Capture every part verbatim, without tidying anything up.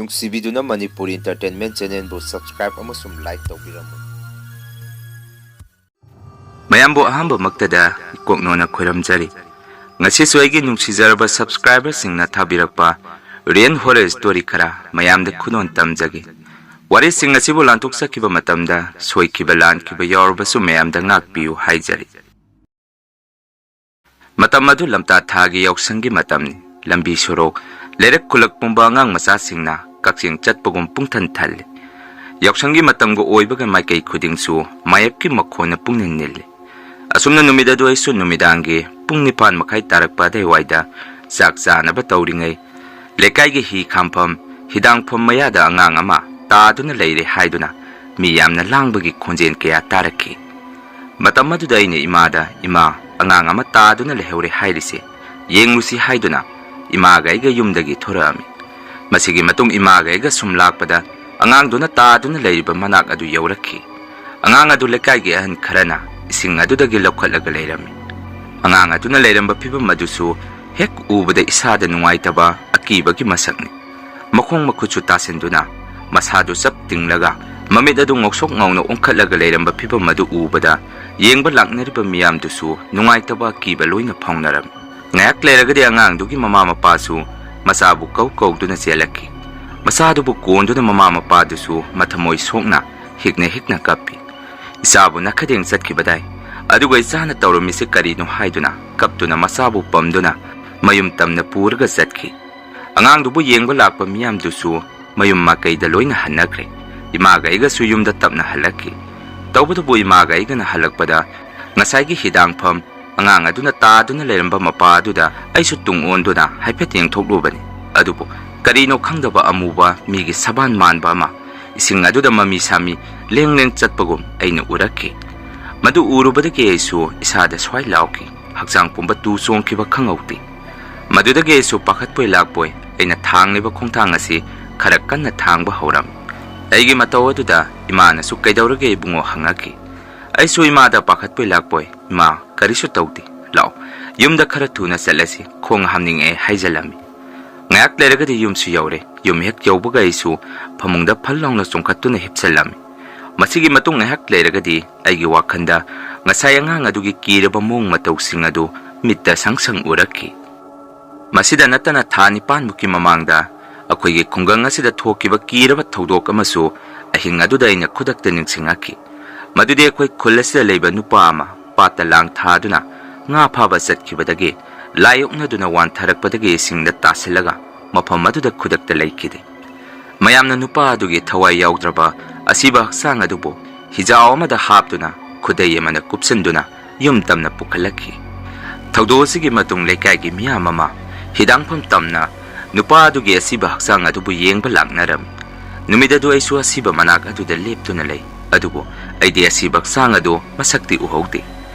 ꯅꯨꯡꯁꯤꯕꯤꯗꯨꯅ Manipuri Entertainment Channelꯕꯨ subscribe ꯑꯃꯁꯨꯡ like ꯇꯧꯕꯤꯔꯝꯃꯨ꯫ ꯃꯌꯥꯝꯕꯨ ꯑꯍꯥꯟꯕꯃꯛꯇꯗ ꯏꯀꯣꯛꯅꯣꯅ ꯈꯣꯏꯔꯝꯖꯔꯤ꯫ ꯉꯁꯤꯁꯨ ꯑꯩꯒꯤ ꯅꯨꯡꯁꯤꯖꯔꯕ subscriberꯁꯤꯡꯅ ꯊꯥꯕꯤꯔꯛꯄ real horror story ꯈꯔ ꯃꯌꯥꯝꯗ ꯈꯨꯗꯣꯟ ꯇꯝꯖꯒꯦ꯫ ꯋꯥꯔꯤꯁꯤꯡ ꯑꯁꯤꯕꯨ ꯂꯥꯟꯊꯣꯛꯆꯈꯤꯕ ꯃꯇꯝꯗ ꯁꯣꯏꯈꯤꯕ ꯂꯥꯟꯈꯤꯕ ꯌꯥꯎꯔꯕꯁꯨ ꯃꯌꯥꯝꯗ ꯉꯥꯛꯄꯤꯌꯨ ꯍꯥꯏꯖꯔꯤ꯫ ꯃꯇꯝ ꯑꯗꯨ ꯂꯝꯇꯥ ꯊꯥꯒꯤ ꯌꯥꯎꯁꯪꯒꯤ ꯃꯇꯝꯅꯤ꯫ ꯂꯝꯕꯤ ꯁꯣꯔꯣꯛ, ꯂꯩꯔꯛ ꯈꯨꯜꯂꯛ ꯄꯨꯝꯕ ꯑꯉꯥꯡ ꯃꯆꯥꯁꯤꯡꯅ ꯀꯛꯆꯤꯡ ꯆꯠꯄꯒꯨꯝ ꯄꯨꯡꯊꯟ ꯊꯜꯂꯤ꯫ ꯌꯥꯎꯁꯪꯒꯤ ꯃꯇꯝꯒ ꯑꯣꯏꯕꯒ ꯃꯥꯏꯀꯩ ꯈꯨꯗꯤꯡꯁꯨ ꯃꯥꯌꯦꯞꯀꯤ ꯃꯈꯣꯟꯅ ꯄꯨꯡꯅꯤꯜ ꯅꯤꯜꯂꯤ꯫ ꯑꯁꯨꯝꯅ ꯅꯨꯃꯤꯠ ꯑꯗꯨ ꯑꯩꯁꯨ ꯅꯨꯃꯤꯗꯥꯡꯒꯤ ꯄꯨꯡ ꯅꯤꯄꯥꯟ ꯃꯈꯥꯏ ꯇꯥꯔꯛꯄ ꯑꯗꯨꯋꯥꯏꯗ ꯆꯥꯛ ꯆꯥꯅꯕ ꯇꯧꯔꯤꯉꯩ, ꯂꯩꯀꯥꯏꯒꯤ ꯍꯤ ꯈꯥꯝꯐꯝ, ꯍꯤꯗꯥꯡꯐꯝ ꯃꯌꯥꯗ ꯑꯉꯥꯡ ꯑꯃ ꯇꯥꯗꯨꯅ ꯂꯩꯔꯦ ꯍꯥꯏꯗꯨꯅ ꯃꯤ ꯌꯥꯝꯅ ꯂꯥꯡꯕꯒꯤ ꯈꯣꯟꯖꯦꯜ ꯀꯌꯥ ꯇꯥꯔꯛꯈꯤ꯫ ꯃꯇꯝ ꯑꯗꯨꯗ ꯑꯩꯅ ꯏꯃꯥꯗ, "ꯏꯃꯥ, ꯑꯉꯥꯡ ꯑꯃ ꯇꯥꯗꯨꯅ ꯂꯩꯍꯧꯔꯦ ꯍꯥꯏꯔꯤꯁꯦ, ꯌꯦꯡꯂꯨꯁꯤ" ꯍꯥꯏꯗꯨꯅ ꯏꯃꯥꯒ ꯑꯩꯒ ꯌꯨꯝꯗꯒꯤ ꯊꯣꯔꯛꯑꯝꯃꯤ꯫ ꯃꯁꯤꯒꯤ ꯃꯇꯨꯡ ꯏꯃꯥꯒ ꯑꯩꯒ ꯁꯨꯝ ꯂꯥꯛꯄꯗ ꯑꯉꯥꯡꯗꯨꯅ ꯇꯥꯗꯨꯅ ꯂꯩꯔꯤꯕ ꯃꯅꯥꯛ ꯑꯗꯨ ꯌꯧꯔꯛꯈꯤ꯫ ꯑꯉꯥꯡ ꯑꯗꯨ ꯂꯩꯀꯥꯏꯒꯤ ꯑꯍꯟ ꯈꯔꯅ ꯏꯁꯤꯡ ꯑꯗꯨꯗꯒꯤ ꯂꯧꯈꯠꯂꯒ ꯂꯩꯔꯝꯃꯤ꯫ ꯑꯉꯥꯡ ꯑꯗꯨꯅ ꯂꯩꯔꯝꯕ ꯐꯤꯚꯝ ꯑꯗꯨꯁꯨ ꯍꯦꯛ ꯎꯕꯗ ꯏꯁꯥꯗ ꯅꯨꯡꯉꯥꯏꯇꯕ, ꯑꯀꯤꯕꯒꯤ ꯃꯁꯛꯅꯤ꯫ ꯃꯈꯣꯡ ꯃꯈꯨꯠꯁꯨ ꯇꯥꯁꯤꯟꯗꯨꯅ ꯃꯁꯥꯗꯨ ꯆꯞ ꯇꯤꯡꯂꯒ ꯃꯃꯤꯠ ꯑꯗꯨ ꯉꯧꯁꯣꯛ ꯉꯧꯅ ꯑꯣꯟꯈꯠꯂꯒ ꯂꯩꯔꯝꯕ ꯐꯤꯚꯝ ꯑꯗꯨ ꯎꯕꯗ ꯌꯦꯡꯕ ꯂꯥꯛꯅꯔꯤꯕ ꯃꯤꯌꯥꯝꯗꯨꯁꯨ ꯅꯨꯡꯉꯥꯏꯇꯕ, ꯑꯀꯤꯕ ꯂꯣꯏꯅ ꯐꯥꯎꯅꯔꯝꯃꯤ꯫ ꯉꯥꯏꯍꯥꯛ ꯂꯩꯔꯒꯗꯤ ꯑꯉꯥꯡꯗꯨꯒꯤ ꯃꯃꯥ ꯃꯄꯥꯁꯨ ꯃꯆꯥꯕꯨ ꯀꯧ ꯀꯧꯗꯨꯅ ꯆꯦꯜꯂꯛꯈꯤ꯫ ꯃꯆꯥꯗꯨꯕꯨ ꯀꯣꯟꯗꯨꯅ ꯃꯃꯥ ꯃꯄꯥꯗꯨꯁꯨ ꯃꯊꯃꯣꯏ ꯁꯣꯛꯅ ꯍꯤꯛꯅ ꯍꯤꯛꯅ ꯀꯞꯄꯤ꯫ "ꯏꯆꯥꯕꯨ ꯅꯥꯈꯗꯦꯡ ꯆꯠꯈꯤꯕꯗꯥꯏ, ꯑꯗꯨꯒ ꯏꯆꯥꯅ ꯇꯧꯔꯝꯃꯤꯁꯤ ꯀꯔꯤꯅꯣ?" ꯍꯥꯏꯗꯨꯅ ꯀꯞꯇꯨꯅ ꯃꯆꯥꯕꯨ ꯄꯝꯗꯨꯅ ꯃꯌꯨꯝ ꯇꯝꯅ ꯄꯨꯔꯒ ꯆꯠꯈꯤ꯫ ꯑꯉꯥꯡꯗꯨꯕꯨ ꯌꯦꯡꯕ ꯂꯥꯛꯄ ꯃꯤꯌꯥꯝꯗꯨꯁꯨ ꯃꯌꯨꯝ ꯃꯥꯏꯀꯩꯗ ꯂꯣꯏꯅ ꯍꯟꯅꯈ꯭ꯔꯦ꯫ ꯏꯃꯥꯒ ꯑꯩꯒꯁꯨ ꯌꯨꯝꯗ ꯇꯞꯅ ꯍꯜꯂꯛꯈꯤ꯫ ꯇꯧꯕꯇꯕꯨ ꯏꯃꯥꯒ ꯑꯩꯒꯅ ꯍꯜꯂꯛꯄꯗ ꯉꯁꯥꯏꯒꯤ ꯍꯤꯗꯥꯡꯐꯝ, ꯑꯉꯥꯡ ꯑꯗꯨꯅ ꯇꯥꯗꯨꯅ ꯂꯩꯔꯝꯕ ꯃꯄꯥ ꯑꯗꯨꯗ ꯑꯩꯁꯨ ꯇꯨꯡ ꯑꯣꯟꯗꯨꯅ ꯍꯥꯏꯐꯦꯠ ꯌꯦꯡꯊꯣꯛꯂꯨꯕꯅꯤ꯫ ꯑꯗꯨꯕꯨ ꯀꯔꯤꯅꯣ ꯈꯪꯗꯕ ꯑꯃꯨꯕ ꯃꯤꯒꯤ ꯁꯕꯥꯟ ꯃꯥꯟꯕ ꯑꯃ ꯏꯁꯤꯡ ꯑꯗꯨꯗ ꯃꯃꯤ ꯁꯥꯃꯤ ꯂꯦꯡ ꯂꯦꯡ ꯆꯠꯄꯒꯨꯝ ꯑꯩꯅ ꯎꯔꯛꯈꯤ꯫ ꯃꯗꯨ ꯎꯔꯨꯕꯗꯒꯤ ꯑꯩꯁꯨ ꯏꯁꯥꯗ ꯁ꯭ꯋꯥꯏ ꯂꯥꯎꯈꯤ꯫ ꯍꯛꯆꯥꯡ ꯄꯨꯝꯕ ꯇꯨ ꯆꯣꯡꯈꯤꯕ ꯈꯪꯍꯧꯗꯦ꯫ ꯃꯗꯨꯗꯒꯤ ꯑꯩꯁꯨ ꯄꯥꯈꯠꯄꯣꯏ ꯂꯥꯛꯄꯣꯏ ꯑꯩꯅ ꯊꯥꯡꯂꯤꯕ ꯈꯣꯡꯊꯥꯡ ꯑꯁꯤ ꯈꯔ ꯀꯟꯅ ꯊꯥꯡꯕ ꯍꯧꯔꯝꯃꯤ꯫ ꯑꯩꯒꯤ ꯃꯇꯧ ꯑꯗꯨꯗ ꯏꯃꯥꯅꯁꯨ "ꯀꯩꯗꯧꯔꯒꯦ ꯏꯕꯨꯡꯉꯣ?" ꯍꯪꯉꯛꯈꯤ꯫ ꯑꯩꯁꯨ ꯏꯃꯥꯗ ꯄꯥꯈꯠꯄꯣꯏ ꯂꯥꯛꯄꯣꯏ, "ꯏꯃꯥ, ꯀꯔꯤꯁꯨ ꯇꯧꯗꯦ, ꯂꯥꯛꯑꯣ, ꯌꯨꯝꯗ ꯈꯔ ꯊꯨꯅ ꯆꯠꯂꯁꯤ, ꯈꯣꯡ ꯍꯥꯝꯅꯤꯡꯉꯛꯑꯦ" ꯍꯥꯏꯖꯜꯂꯝꯃꯤ꯫ ꯉꯥꯏꯍꯥꯛ ꯂꯩꯔꯒꯗꯤ ꯌꯨꯝꯁꯨ ꯌꯧꯔꯦ꯫ ꯌꯨꯝ ꯍꯦꯛ ꯌꯧꯕꯒ ꯑꯩꯁꯨ ꯐꯃꯨꯡꯗ ꯐꯜ ꯂꯥꯎꯅ ꯆꯣꯡꯈꯠꯇꯨꯅ ꯍꯤꯞꯆꯜꯂꯝꯃꯤ꯫ ꯃꯁꯤꯒꯤ ꯃꯇꯨꯡ ꯉꯥꯏꯍꯥꯛ ꯂꯩꯔꯒꯗꯤ ꯑꯩꯒꯤ ꯋꯥꯈꯜꯗ ꯉꯁꯥꯏ ꯑꯉꯥꯡ ꯑꯗꯨꯒꯤ ꯀꯤꯔꯕ ꯃꯑꯣꯡ ꯃꯇꯧꯁꯤꯡ ꯑꯗꯨ ꯃꯤꯠꯇ ꯁꯪ ꯁꯪ ꯎꯔꯛꯈꯤ꯫ ꯃꯁꯤꯗ ꯅꯠꯇꯅ ꯊꯥ ꯅꯤꯄꯥꯟꯃꯨꯛꯀꯤ ꯃꯃꯥꯡꯗ ꯑꯩꯈꯣꯏꯒꯤ ꯈꯨꯡꯒꯪ ꯑꯁꯤꯗ ꯊꯣꯛꯈꯤꯕ ꯀꯤꯔꯕ ꯊꯧꯗꯣꯛ ꯑꯃꯁꯨ ꯑꯍꯤꯡ ꯑꯗꯨꯗ ꯑꯩꯅ ꯈꯨꯗꯛꯇ ꯅꯤꯡꯁꯤꯡꯉꯛꯈꯤ꯫ ꯃꯗꯨꯗꯤ ꯑꯩꯈꯣꯏ ꯈꯨꯜ ꯑꯁꯤꯗ ꯂꯩꯕ ꯅꯨꯄꯥ ꯑꯃ ꯄꯥꯠꯇ ꯂꯥꯡ ꯊꯥꯗꯨꯅ ꯉꯥ ꯐꯥꯕ ꯆꯠꯈꯤꯕꯗꯒꯤ ꯂꯥꯏ ꯑꯣꯛꯅꯗꯨꯅ ꯋꯥꯟꯊꯔꯛꯄꯗꯒꯤ ꯏꯁꯤꯡꯗ ꯇꯥꯁꯤꯜꯂꯒ ꯃꯐꯝ ꯑꯗꯨꯗ ꯈꯨꯗꯛꯇ ꯂꯩꯈꯤꯗꯦ꯫ ꯃꯌꯥꯝꯅ ꯅꯨꯄꯥ ꯑꯗꯨꯒꯤ ꯊꯋꯥꯏ ꯌꯥꯎꯗ꯭ꯔꯕ ꯑꯁꯤꯕ ꯍꯛꯆꯥꯡ ꯑꯗꯨꯕꯨ ꯍꯤꯖꯥꯎ ꯑꯃꯗ ꯍꯥꯞꯇꯨꯅ ꯈꯨꯗꯩ ꯑꯃꯅ ꯀꯨꯞꯁꯤꯟꯗꯨꯅ ꯌꯨꯝ ꯇꯝꯅ ꯄꯨꯈꯠꯂꯛꯈꯤ꯫ ꯊꯧꯗꯣꯛ ꯑꯁꯤꯒꯤ ꯃꯇꯨꯡ ꯂꯩꯀꯥꯏꯒꯤ ꯃꯤꯌꯥꯝ ꯑꯃ ꯍꯤꯗꯥꯡꯐꯝ ꯇꯝꯅ ꯅꯨꯄꯥ ꯑꯗꯨꯒꯤ ꯑꯁꯤꯕ ꯍꯛꯆꯥꯡ ꯑꯗꯨꯕꯨ ꯌꯦꯡꯕ ꯂꯥꯛꯅꯔꯝꯃꯤ꯫ ꯅꯨꯃꯤꯠ ꯑꯗꯨ ꯑꯩꯁꯨ ꯑꯁꯤꯕ ꯃꯅꯥꯛ ꯑꯗꯨꯗ ꯂꯦꯞꯇꯨꯅ ꯂꯩ, ꯑꯗꯨꯕꯨ ꯑꯩꯗꯤ ꯑꯁꯤꯕ ꯍꯛꯆꯥꯡ ꯑꯗꯨ ꯃꯁꯛꯇꯤ ꯎꯍꯧꯗꯦ꯫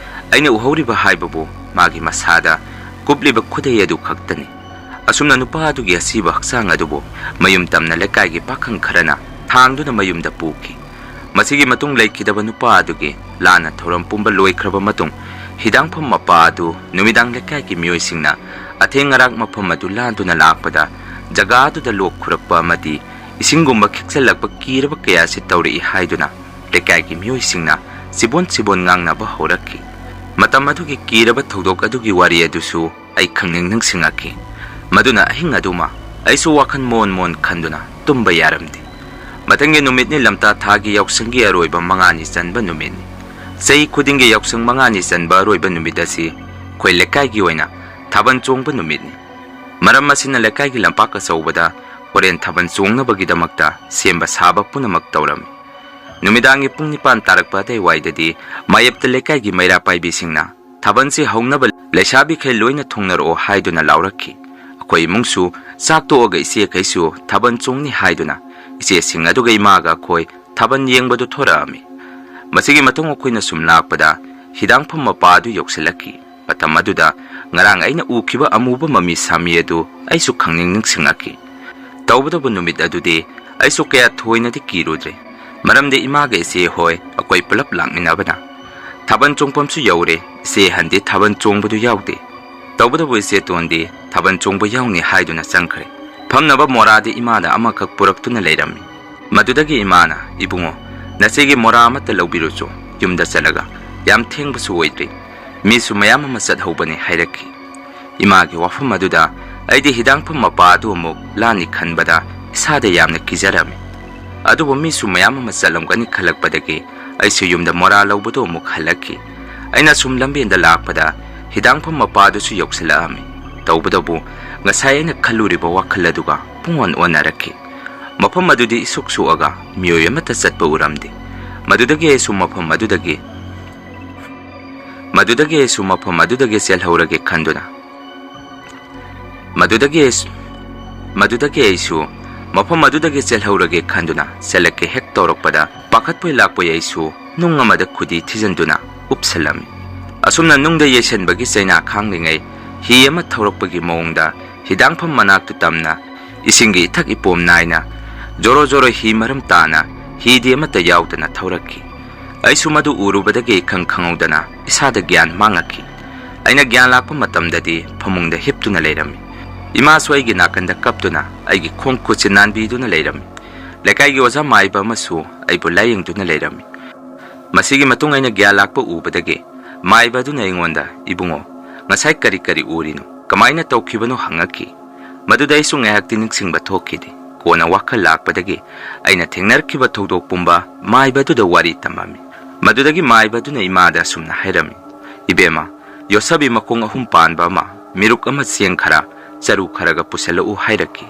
ꯑꯩꯅ ꯎꯍꯧꯔꯤꯕ ꯍꯥꯏꯕꯕꯨ ꯃꯥꯒꯤ ꯃꯁꯥꯗ ꯀꯨꯞꯂꯤꯕ ꯈꯨꯗꯩ ꯑꯗꯨ ꯈꯛꯇꯅꯤ꯫ ꯑꯁꯨꯝꯅ ꯅꯨꯄꯥ ꯑꯗꯨꯒꯤ ꯑꯁꯤꯕ ꯍꯛꯆꯥꯡ ꯑꯗꯨꯕꯨ ꯃꯌꯨꯝ ꯇꯝꯅ ꯂꯩꯀꯥꯏꯒꯤ ꯄꯥꯈꯪ ꯈꯔꯅ ꯊꯥꯡꯗꯨꯅ ꯃꯌꯨꯝꯗ ꯄꯨꯈꯤ꯫ ꯃꯁꯤꯒꯤ ꯃꯇꯨꯡ ꯂꯩꯈꯤꯗꯕ ꯅꯨꯄꯥ ꯑꯗꯨꯒꯤ ꯂꯥꯟꯅ ꯊꯧꯔꯝ ꯄꯨꯝꯕ ꯂꯣꯏꯈ꯭ꯔꯕ ꯃꯇꯨꯡ ꯍꯤꯗꯥꯡꯐꯝ ꯃꯄꯥ ꯑꯗꯨ ꯅꯨꯃꯤꯗꯥꯡ ꯂꯩꯀꯥꯏꯒꯤ ꯃꯤꯑꯣꯏꯁꯤꯡꯅ ꯑꯊꯦꯡ ꯑꯔꯥꯛ ꯃꯐꯝ ꯑꯗꯨ ꯂꯥꯟꯗꯨꯅ ꯂꯥꯛꯄꯗ ꯖꯒꯥ ꯑꯗꯨꯗ ꯂꯣꯛ ꯈꯨꯔꯛꯄ ꯑꯃꯗꯤ ꯏꯁꯤꯡꯒꯨꯝꯕ ꯈꯤꯛꯆꯜꯂꯛꯄ ꯀꯤꯔꯕ ꯀꯌꯥꯁꯤ ꯇꯧꯔꯛꯏ ꯍꯥꯏꯗꯨꯅ ꯂꯩꯀꯥꯏꯒꯤ ꯃꯤꯑꯣꯏꯁꯤꯡꯅ ꯆꯤꯕꯣꯟ ꯆꯤꯕꯣꯟ ꯉꯥꯡꯅꯕ ꯍꯧꯔꯛꯈꯤ꯫ ꯃꯇꯝ ꯑꯗꯨꯒꯤ ꯀꯤꯔꯕ ꯊꯧꯗꯣꯛ ꯑꯗꯨꯒꯤ ꯋꯥꯔꯤ ꯑꯗꯨꯁꯨ ꯑꯩ ꯈꯪꯅꯤꯡ ꯅꯤꯡꯁꯤꯡꯉꯛꯈꯤ꯫ ꯃꯗꯨꯅ ꯑꯍꯤꯡ ꯑꯗꯨꯃ ꯑꯩꯁꯨ ꯋꯥꯈꯜ ꯃꯣꯟ ꯃꯣꯟ ꯈꯟꯗꯨꯅ ꯇꯨꯝꯕ ꯌꯥꯔꯝꯗꯦ꯫ ꯃꯊꯪꯒꯤ ꯅꯨꯃꯤꯠꯅꯤ ꯂꯝꯇꯥ ꯊꯥꯒꯤ ꯌꯥꯎꯁꯪꯒꯤ ꯑꯔꯣꯏꯕ ꯃꯉꯥꯅꯤ ꯆꯟꯕ ꯅꯨꯃꯤꯠꯅꯤ꯫ ꯆꯍꯤ ꯈꯨꯗꯤꯡꯒꯤ ꯌꯥꯎꯁꯪ ꯃꯉꯥꯅꯤ ꯆꯟꯕ ꯑꯔꯣꯏꯕ ꯅꯨꯃꯤꯠ ꯑꯁꯤ ꯑꯩꯈꯣꯏ ꯂꯩꯀꯥꯏꯒꯤ ꯑꯣꯏꯅ ꯊꯥꯕꯜ ꯆꯣꯡꯕ ꯅꯨꯃꯤꯠꯅꯤ꯫ ꯃꯔꯝ ꯑꯁꯤꯅ ꯂꯩꯀꯥꯏꯒꯤ ꯂꯝꯄꯥꯛ ꯑꯆꯧꯕꯗ ꯍꯣꯔꯦꯟ ꯊꯥꯕꯜ ꯆꯣꯡꯅꯕꯒꯤꯗꯃꯛꯇ ꯁꯦꯝꯕ ꯁꯥꯕ ꯄꯨꯝꯅꯃꯛ ꯇꯧꯔꯝꯃꯤ꯫ ꯅꯨꯃꯤꯗꯥꯡꯒꯤ ꯄꯨꯡ ꯅꯤꯄꯥꯟ ꯇꯥꯔꯛꯄ ꯑꯗꯨꯋꯥꯏꯗꯗꯤ ꯃꯥꯌꯦꯞꯇ ꯂꯩꯀꯥꯏꯒꯤ ꯃꯩꯔꯥ ꯄꯥꯏꯕꯤꯁꯤꯡꯅ ꯊꯥꯕꯜꯁꯤ ꯍꯧꯅꯕ ꯂꯩꯁꯥꯕꯤꯈꯩ ꯂꯣꯏꯅ ꯊꯨꯡꯅꯔꯛꯑꯣ ꯍꯥꯏꯗꯨꯅ ꯂꯥꯎꯔꯛꯈꯤ꯫ ꯑꯩꯈꯣꯏ ꯏꯃꯨꯡꯁꯨ ꯆꯥꯛ ꯇꯣꯛꯑꯒ ꯏꯆꯦꯈꯩꯁꯨ ꯊꯥꯕꯜ ꯆꯣꯡꯅꯤ ꯍꯥꯏꯗꯨꯅ ꯏꯆꯦꯁꯤꯡ ꯑꯗꯨꯒ ꯏꯃꯥꯒ ꯑꯩꯈꯣꯏ ꯊꯥꯕꯜ ꯌꯦꯡꯕꯗꯨ ꯊꯣꯔꯛꯑꯝꯃꯤ꯫ ꯃꯁꯤꯒꯤ ꯃꯇꯨꯡ ꯑꯩꯈꯣꯏꯅ ꯁꯨꯝ ꯂꯥꯛꯄꯗ ꯍꯤꯗꯥꯡꯐꯝ ꯃꯄꯥ ꯑꯗꯨ ꯌꯧꯁꯤꯜꯂꯛꯈꯤ꯫ ꯃꯇꯝ ꯑꯗꯨꯗ ꯉꯔꯥꯡ ꯑꯩꯅ ꯎꯈꯤꯕ ꯑꯃꯨꯕ ꯃꯃꯤ ꯁꯥꯃꯤ ꯑꯗꯨ ꯑꯩꯁꯨ ꯈꯪꯅꯤꯡ ꯅꯤꯡꯁꯤꯡꯂꯛꯈꯤ꯫ ꯇꯧꯕꯇꯕꯨ ꯅꯨꯃꯤꯠ ꯑꯗꯨꯗꯤ ꯑꯩꯁꯨ ꯀꯌꯥ ꯊꯣꯏꯅꯗꯤ ꯀꯤꯔꯨꯗ꯭ꯔꯦ꯫ ꯃꯔꯝꯗꯤ ꯏꯃꯥꯒ ꯏꯆꯦ ꯍꯣꯏ ꯑꯩꯈꯣꯏ ꯄꯨꯂꯞ ꯂꯥꯛꯃꯤꯟꯅꯕꯅ꯫ ꯊꯥꯕꯜ ꯆꯣꯡꯐꯝꯁꯨ ꯌꯧꯔꯦ꯫ ꯏꯆꯦ ꯑꯍꯟꯗꯤ ꯊꯥꯕꯜ ꯆꯣꯡꯕꯗꯨ ꯌꯥꯎꯗꯦ꯫ ꯇꯧꯕꯇꯕꯨ ꯏꯆꯦꯇꯣꯟꯗꯤ ꯊꯥꯕꯜ ꯆꯣꯡꯕ ꯌꯥꯎꯅꯤ ꯍꯥꯏꯗꯨꯅ ꯆꯪꯈ꯭ꯔꯦ꯫ ꯐꯝꯅꯕ ꯃꯣꯔꯥꯗꯤ ꯏꯃꯥꯗ ꯑꯃꯈꯛ ꯄꯨꯔꯛꯇꯨꯅ ꯂꯩꯔꯝꯃꯤ꯫ ꯃꯗꯨꯗꯒꯤ ꯏꯃꯥꯅ, "ꯏꯕꯨꯡꯉꯣ, ꯅꯆꯦꯒꯤ ꯃꯣꯔꯥ ꯑꯃꯠꯇ ꯂꯧꯕꯤꯔꯨꯆꯣ, ꯌꯨꯝꯗ ꯆꯠꯂꯒ꯫ ꯌꯥꯝ ꯊꯦꯡꯕꯁꯨ ꯑꯣꯏꯗ꯭ꯔꯤ, ꯃꯤꯁꯨ ꯃꯌꯥꯝ ꯑꯃ ꯆꯠꯍꯧꯕꯅꯤ" ꯍꯥꯏꯔꯛꯈꯤ꯫ ꯏꯃꯥꯒꯤ ꯋꯥꯐꯝ ꯑꯗꯨꯗ ꯑꯩꯗꯤ ꯍꯤꯗꯥꯡꯐꯝ ꯃꯄꯥ ꯑꯗꯨ ꯑꯃꯨꯛ ꯂꯥꯅꯤ ꯈꯟꯕꯗ ꯏꯁꯥꯗ ꯌꯥꯝꯅ ꯀꯤꯖꯔꯝꯃꯤ꯫ ꯑꯗꯨꯕꯨ ꯃꯤꯁꯨ ꯃꯌꯥꯝ ꯑꯃ ꯆꯠꯂꯝꯒꯅꯤ ꯈꯜꯂꯛꯄꯗꯒꯤ ꯑꯩꯁꯨ ꯌꯨꯝꯗ ꯃꯣꯔꯥ ꯂꯧꯕꯗꯨ ꯑꯃꯨꯛ ꯍꯜꯂꯛꯈꯤ꯫ ꯑꯩꯅ ꯁꯨꯝ ꯂꯝꯕꯦꯟꯗ ꯂꯥꯛꯄꯗ ꯍꯤꯗꯥꯡꯐꯝ ꯃꯄꯥꯗꯨꯁꯨ ꯌꯧꯁꯤꯜꯂꯛꯑꯝꯃꯤ꯫ ꯇꯧꯕꯇꯕꯨ ꯉꯁꯥꯏ ꯑꯩꯅ ꯈꯜꯂꯨꯔꯤꯕ ꯋꯥꯈꯜ ꯑꯗꯨꯒ ꯄꯨꯡꯑꯣꯟ ꯑꯣꯟꯅꯔꯛꯈꯤ꯫ ꯃꯐꯝ ꯑꯗꯨꯗꯤ ꯏꯁꯨꯛ ꯁꯨꯛꯑꯒ ꯃꯤꯑꯣꯏ ꯑꯃꯠꯇ ꯆꯠꯄ ꯎꯔꯝꯗꯦ꯫ ꯃꯗꯨꯗꯒꯤ ꯑꯩꯁꯨ ꯃꯐꯝ ꯑꯗꯨꯗꯒꯤ, ꯃꯗꯨꯗꯒꯤ ꯑꯩꯁꯨ ꯃꯐꯝ ꯑꯗꯨꯗꯒꯤ ꯆꯦꯜꯍꯧꯔꯒꯦ ꯈꯟꯗꯨꯅ, ꯃꯗꯨꯗꯒꯤ ꯑꯩꯁꯨ, ꯃꯗꯨꯗꯒꯤ ꯑꯩꯁꯨ ꯃꯐꯝ ꯑꯗꯨꯗꯒꯤ ꯆꯦꯜꯍꯧꯔꯒꯦ ꯈꯟꯗꯨꯅ ꯆꯦꯜꯂꯛꯀꯦ ꯍꯦꯛ ꯇꯧꯔꯛꯄꯗ, ꯄꯥꯈꯠꯄꯣꯏ ꯂꯥꯛꯄꯣꯏ ꯑꯩꯁꯨ ꯅꯨꯡ ꯑꯃꯗ ꯈꯨꯗꯤ ꯊꯤꯖꯤꯟꯗꯨꯅ ꯎꯞꯁꯜꯂꯝꯃꯤ꯫ ꯑꯁꯨꯝꯅ ꯅꯨꯡꯗ ꯌꯩꯁꯟꯕꯒꯤ ꯆꯩꯅꯥ ꯈꯥꯡꯂꯤꯉꯩ ꯍꯤ ꯑꯃ ꯊꯧꯔꯛꯄꯒꯤ ꯃꯑꯣꯡꯗ ꯍꯤꯗꯥꯡꯐꯝ ꯃꯅꯥꯛꯇꯨ ꯇꯝꯅ ꯏꯁꯤꯡꯒꯤ ꯏꯊꯛ ꯏꯄꯣꯝ ꯅꯥꯏꯅ ꯖꯣꯔꯣ ꯖꯣꯔꯣ ꯍꯤ ꯃꯔꯝ ꯇꯥꯅ ꯍꯤꯗꯤ ꯑꯃꯠꯇ ꯌꯥꯎꯗꯅ ꯊꯧꯔꯛꯈꯤ꯫ ꯑꯩꯁꯨ ꯃꯗꯨ ꯎꯔꯨꯕꯗꯒꯤ ꯏꯈꯪ ꯈꯪꯍꯧꯗꯅ ꯏꯁꯥꯗ ꯒ꯭ꯌꯥꯟ ꯃꯥꯡꯉꯛꯈꯤ꯫ ꯑꯩꯅ ꯒ꯭ꯌꯥꯟ ꯂꯥꯛꯄ ꯃꯇꯝꯗꯗꯤ ꯐꯃꯨꯡꯗ ꯍꯤꯞꯇꯨꯅ ꯂꯩꯔꯝꯃꯤ꯫ ꯏꯃꯥꯁꯨ ꯑꯩꯒꯤ ꯅꯥꯀꯟꯗ ꯀꯞꯇꯨꯅ ꯑꯩꯒꯤ ꯈꯣꯡ ꯈꯨꯠꯁꯤ ꯅꯥꯟꯕꯤꯗꯨꯅ ꯂꯩꯔꯝꯃꯤ꯫ ꯂꯩꯀꯥꯏꯒꯤ ꯑꯣꯖꯥ ꯃꯥꯏꯕ ꯑꯃꯁꯨ ꯑꯩꯕꯨ ꯂꯥꯌꯦꯡꯗꯨꯅ ꯂꯩꯔꯝꯃꯤ꯫ ꯃꯁꯤꯒꯤ ꯃꯇꯨꯡ ꯑꯩꯅ ꯒ꯭ꯌꯥꯟ ꯂꯥꯛꯄ ꯎꯕꯗꯒꯤ ꯃꯥꯏꯕ ꯑꯗꯨꯅ ꯑꯩꯉꯣꯟꯗ, "ꯏꯕꯨꯡꯉꯣ, ꯉꯁꯥꯏ ꯀꯔꯤ ꯀꯔꯤ ꯎꯔꯤꯅꯣ? ꯀꯃꯥꯏꯅ ꯇꯧꯈꯤꯕꯅꯣ?" ꯍꯪꯉꯛꯈꯤ꯫ ꯃꯗꯨꯗ ꯑꯩꯁꯨ ꯉꯥꯏꯍꯥꯛꯇꯤ ꯅꯤꯡꯁꯤꯡꯕ ꯊꯣꯛꯈꯤꯗꯦ꯫ ꯀꯣꯟꯅ ꯋꯥꯈꯜ ꯂꯥꯛꯄꯗꯒꯤ ꯑꯩꯅ ꯊꯦꯡꯅꯔꯛꯈꯤꯕ ꯊꯧꯗꯣꯛ ꯄꯨꯝꯕ ꯃꯥꯏꯕ ꯑꯗꯨꯗ ꯋꯥꯔꯤ ꯇꯝꯃꯝꯃꯤ꯫ ꯃꯗꯨꯗꯒꯤ ꯃꯥꯏꯕ ꯑꯗꯨꯅ ꯏꯃꯥꯗ ꯑꯁꯨꯝꯅ ꯍꯥꯏꯔꯝꯃꯤ, "ꯏꯕꯦꯝꯃ, ꯌꯣꯠꯁꯕꯤ ꯃꯈꯣꯡ ꯑꯍꯨꯝ ꯄꯥꯟꯕ ꯑꯃ, ꯃꯤꯔꯨꯛ ꯑꯃ, ꯆꯦꯡ ꯈꯔ, ꯆꯔꯨ ꯈꯔꯒ ꯄꯨꯁꯤꯜꯂꯛꯎ" ꯍꯥꯏꯔꯛꯈꯤ꯫